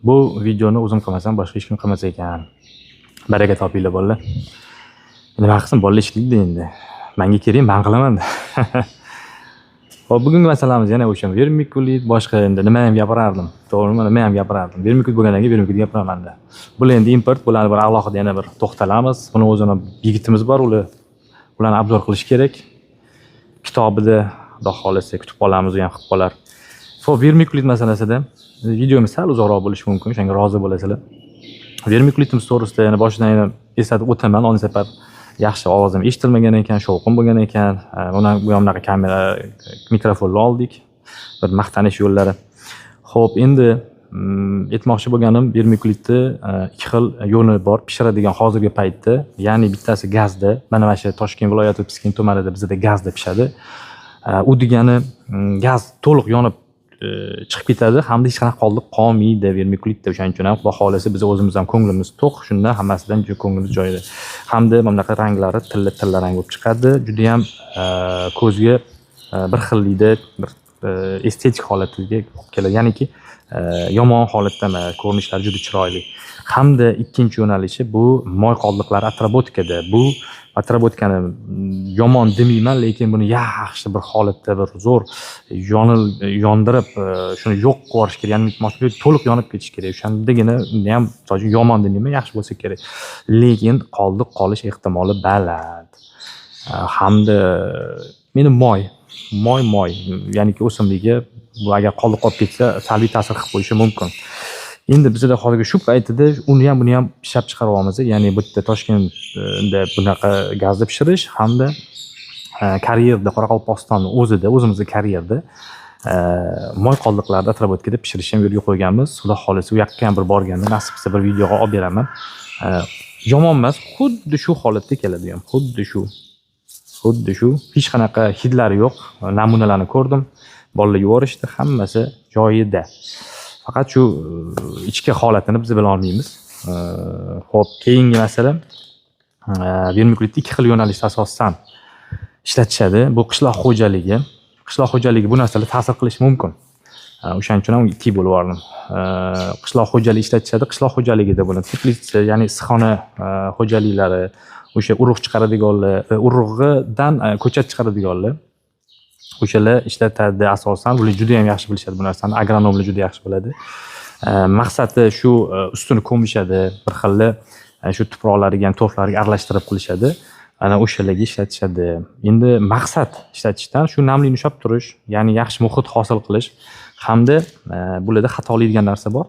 Bu videoni o'zim qilmasam, boshqa hech kim qilmas ekan. Baraka topinglar, bolalar. Nima qilsin, bolalar ishlaydi endi. Menga kerak, men qilaman. Xo'p, bugungi masalamiz yana o'sha vermikulit, boshqa endi nima ham gapirardim. To'g'rimi? Nima ham gapirardim. Vermikulit bo'lgandan keyin vermikulit gapiramanda. Bular endi import, bularni bir alohida yana bir to'xtalamiz. Buni o'zini yigitimiz bor, ularni обзор qilish kerak. Kitobida, Xudo xohlasa, kutib qolamiz, u ham qilib qolar. Xo'p, vermikulit masalasida videomiz sal uzoqroq bo'lishi mumkin, o'shanga rozi bo'lasizlar. Vermikulitimiz to'g'risida yana boshidan yana eslatib o'taman. Oldin safar yaxshi ovozim eshitilmagan ekan, shovqin bo'lgan ekan. Undan bu ham bunaqa kamera, mikrofonlar oldik. Bir maqtanish yo'llari. Xo'p, endi aytmoqchi bo'lganim, vermikulitni ikki xil yo'li bor pishiradigan hozirgi paytda. Ya'ni bittasi gazda, mana shu Toshkent viloyati Piskent tumanida bizda gazda pishadi. U degani gaz to'liq yonib chiqib ketadi hamda hech qanaqa qoldiq qolmaydi vermikulitda. O'shaning uchun ham, Xudo xohlasa, biz o'zimiz ham ko'nglimiz to'q, shundan hammasidan juda ko'nglimiz joyida. Hamda mana bunaqa ranglari tilla tilla rang bo'lib chiqadi. Juda ham ko'zga bir xillikda, bir estetik holatiga olib keladi. Ya'niki yomon holatda emas, ko'rinishlari juda chiroyli. Hamda ikkinchi yo'nalishi bu moy qoldiqlari отработка da. Bu отработка ni yomon demayman, lekin buni yaxshi bir holatda, bir zo'r yondirib, shuni yo'q qilib yuborish kerak. Ya'ni aytmoqchi, to'liq yonib ketishi kerak. O'shandagina uni ham, misol uchun, yomon demayman, yaxshi bo'lsa kerak. Lekin qoldiq qolish ehtimoli baland. Hamda meni moy, ya'niki o'simlikka bu agar qoldiq qolib ketsa, salbiy ta'sir qilib qo'yishi mumkin. Endi bizada hozirgi shu paytida uni ham, buni ham ishlab chiqaryapmiz. Ya'ni bu yerda, Toshkentda bunaqa gazda pishirish hamda karyerda, Qoraqalpog'istonni o'zida, o'zimizni karyerda moy qoldiqlarini отработка da pishirishni ham yo'lga qo'yganmiz. Xudo xohlasa, u yoqqa ham bir borganda, nasib qilsa, bir videoga olib beraman. Yomon emas, xuddi shu holatda keladi u ham, xuddi shu. Xuddi shu. Hech qanaqa hidlari yo'q. Namunalarni ko'rdim. Bolalar yuborishdi, hammasi joyida. Faqat shu ichki holatini biz bila olmaymiz. Xo'p, keyingi masala, vermikulitni ikki xil yo'nalishda asosan ishlatishadi. Bu qishloq xo'jaligi. Qishloq xo'jaligi bu narsalar ta'sir qilishi mumkin. O'shaning uchun ham ikkiga bo'lib yubordim. Qishloq xo'jaligi ishlatishadi. Qishloq xo'jaligida buni teplitsa, ya'ni issiqxona xo'jaliklari, o'sha urug' chiqaradiganlar, urug'idan ko'chat chiqaradiganlar, o'shalar ishlatadi asosan. Bular juda ham yaxshi bilishadi bu narsani. Agronomlar juda yaxshi biladi. Maqsadi shu, ustini ko'mishadi, bir xilli shu tuproqlariga ham, torflarga aralashtirib qilishadi. Ana o'shalarga ishlatishadi. Endi maqsad ishlatishdan shu namlikni ushlab turish, ya'ni yaxshi muhit hosil qilish hamda bularda xatolik degan narsa bor.